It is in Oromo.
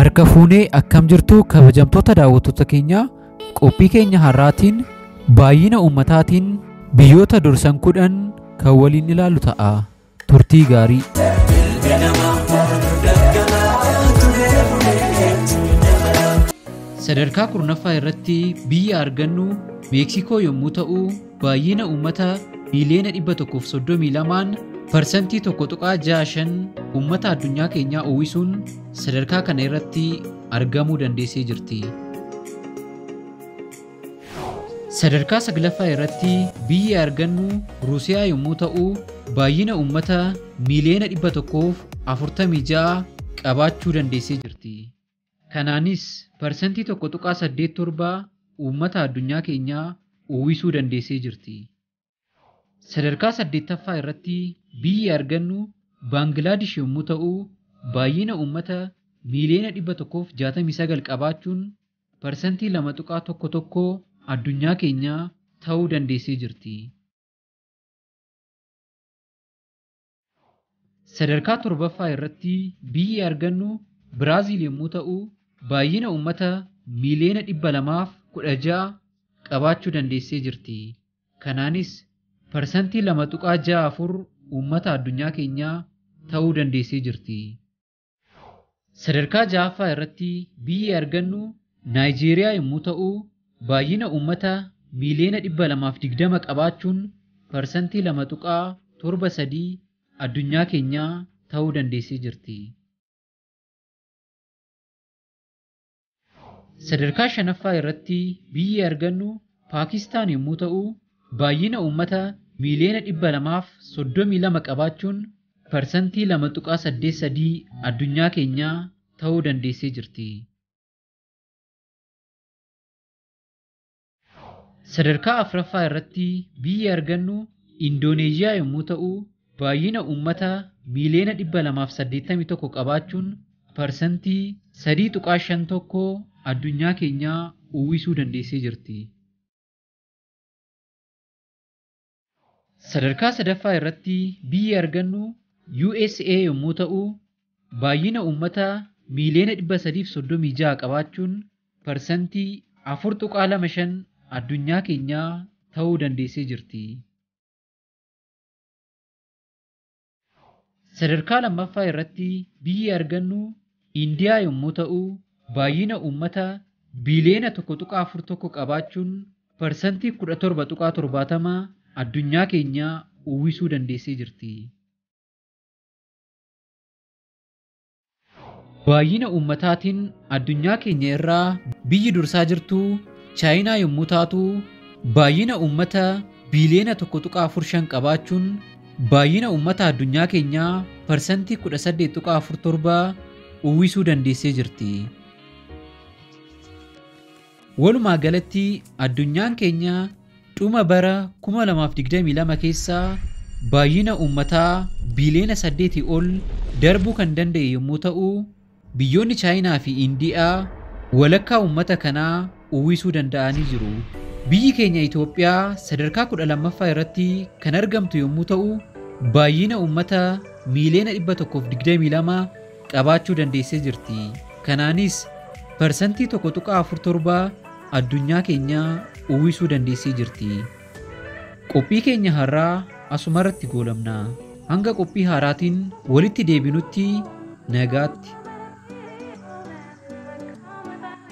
Harka fuunee akkam jirtu kabajamtoota daawwattoota keenya, qophii keenya har'aatiin baay'ina uummataatiin biyyoota dursan 10 kan waliin ilaallu ta'a. Turtii gaarii. Sadarkaa 10ffaa irratti biyya argannu Meeksikoo yommuu ta'u, baay'ina uummata miiliyoona 132 parsantii 1.65 uummata addunyaa keenyaa uwwisuun sadarkaa kana irratti argamuu dandeessee jirti. Sadarkaa 9ffaa irratti biyya argannu Ruusiyaa yommuu ta'u, baay'ina uummata miiliyoona 146 qabaachuu dandeessee jirti. Kanaanis parsantii 1.87 uummata addunyaa keenyaa uwwisuu dandeessee jirti. Sadarkaa 8ffaa irratti biyyi argannu Baangilaadesh yommuu ta'u, baay'ina uummata miiliyoona 169 qabaachuun parsantii 2.11 addunyaa keenyaa ta'uu dandeessee jirti. Sadarkaa 7ffaa irratti biyyi argannu Biraaziil yommuu ta'u, baay'ina uummata miiliyoona 216 qabaachuu dandeessee jirti. Kanaanis parsantii 2.64 uummata addunyaa keenyaa ta'uu dandeessee jirti. Sadarkaa 6ffaa irratti biyyi argannu Naayijeeriyaa yommuu ta'u, baay'ina uummata miiliyoona 220 qabaachuun parsantii 2.73 addunyaa keenyaa ta'uu dandeessee jirti. Sadarkaa 5ffaa irratti biyyi argannu Paakistaan yommuu ta'u, baay'ina uummata miiliyoona 232 qabaachuun parsantii 2.83 addunyaa keenyaa ta'uu dandeessee jirti. Sadarkaa 4ffaa irratti biyyi argannu Indooneeziyaa yommuu ta'u, baay'ina uummata miiliyoona 281 qabaachuun parsantii 3.51 addunyaa keenyaa uwwisuu dandeessee jirti. Sadarkaa 3ffaa irratti biyyi argannu USA yommuu ta'u, baay'ina uummata miiliyoona 336 qabaachuun parsantii 4.25 addunyaa keenyaa ta'uu dandeessee jirti. Sadarkaa 2ffaa irratti biyyi argannu Indiyaa yommuu ta'u, baay'ina uummata biiliyoona 1.41 qabaachuun parsantii 17.70 addunyaa keenyaa uwwisuu dandeessee jirti. Baay'ina uummataatiin addunyaa keenya irraa biyyi dursaa jirtu Chaayinaa yommuu taatu, baay'ina uummata biiliyoona 1.45 qabaachuun baay'ina uummata addunyaa keenyaa parsantii 18.47 uwwisuu dandeessee jirti. Walumaa galatti addunyaan keenya dhuma bara 2022 keessa baay'ina uummataa biiliyoona 8 ol darbuu kan danda'e yommuu ta'u, biyyoonni Chaayinaa fi Indiyaa walakkaa uummata kanaa uwwisuu danda'anii jiru. Biyyi keenya Itoophiyaa sadarkaa 12ffaa irratti kan argamtu yommuu ta'u, baay'ina uummata miiliyoona 122 qabaachuu dandeessee jirti. Kanaanis parsantii 1.47 addunyaa keenyaa uwwisuu dandeessee jirti. Qophii keenya har'aa asumarratti goolabna. Hanga qophii haaraatiin walitti deebinutti nagaatti.